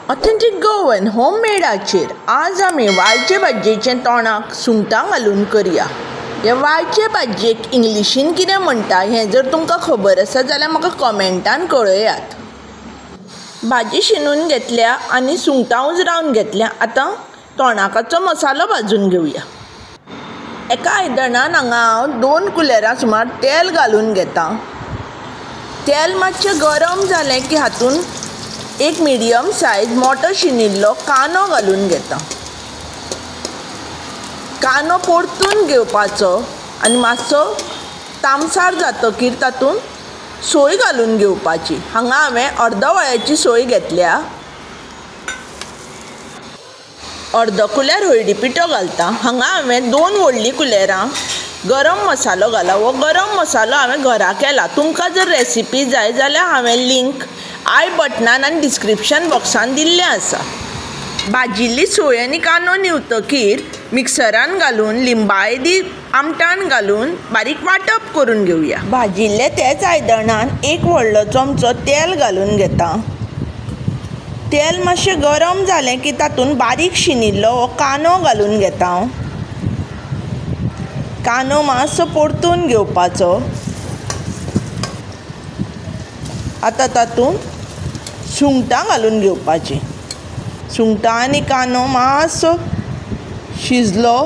Authentic Goan होममेडाचेर आज आमी वाळचे भाजयेचें तोणाक सुंगटां घालून करया. हे वाळचे भाजयेक इंग्लिशीन कितें म्हणटा हें जर तुमकां खबर आसा जाल्यार म्हाका कमेंटान कळयात. भाजी शिनून घेतल्या आनी सुंगटां उजरावन घेतल्या. आतां तोणाकाचो मसालो भाजून घेवया. एका आयदनान हांगा हांव 2 कुलेरां सुमार तेल घालून घेता. तेल मातशें गरम जालें की हातूंत एक मिडियम सायज मोटो शिनिल्लो कांदो घालून घेता. कांदो परतून घेवपाचो आनी मातसो तामसार जातकीर तातूंत सोय घालून घेवपाची. हांगा हांवें अर्द वळ्याची सोय घेतल्या. अर्द कुल्यार हळदी पिठो घालता. हांगा हांवें 2 व्हडलीं कुलेरां गरम मसालो घाला. हो गरम मसालो हांवें घरा केला. तुमकां जर रेसिपी जाय जाल्यार हांवें लिंक I बटनान आनी डिस्क्रिप्शन बॉक्सान दिल्लें आसा. भाजिल्ली सोय आनी कांदो न्हिवतकीर मिक्सरान घालून लिंबायेदी आमटान घालून बारीक वांटप करून घेवया. भाजिल्ले तेच आयदनान 1 व्हडलो चमचो तेल घालून घेता. तेल मातशें गरम जालें की तातूंत बारीक शिनिल्लो हो कांदो घालून घेता. कांदो मातसो परतून घेवपाचो. आतां तातूंत सुंगटां घालून घेवपाचीं. सुंगटां आनी कांदो मातसो शिजलो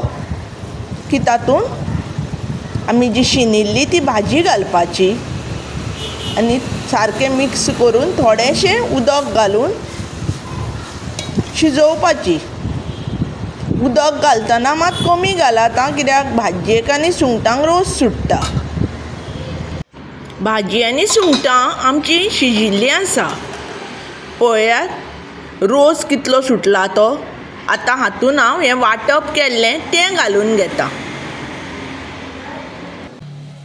की तातूंत आमी जी शिनिल्ली ती भाजी घालपाची आनी सारकें मिक्स करून थोडेंशें उदक घालून शिजोवपाची. उदक घालतना मात कमी घालात आं, कित्याक भाजयेक आनी सुंगटांक रोस सुट्टा. भाजी आनी सुंगटां आमची शिजिल्लीं आसा. पळयात रोस कितलो सुटला तो. आतां हातूंत हांव हें वांटप केल्लें तें घालून घेता.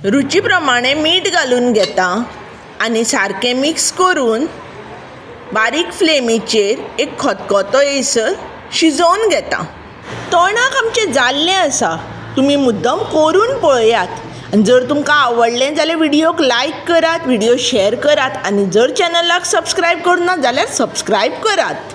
रुची प्रमाणें मीठ घालून घेता आनी सारकें मिक्स करून बारीक फ्लेमीचेर एक खतखतो येयसर शिजोवन घेता. तोणाक आमचें जाल्लें आसा. तुमी मुद्दम करून पळयात आनी जर तुमकां आवडलें जाल्यार व्हिडियोक लायक करात, व्हिडियो शेअर करात आनी जर चॅनलाक सबस्क्रायब करूना जाल्यार सबस्क्रायब करात.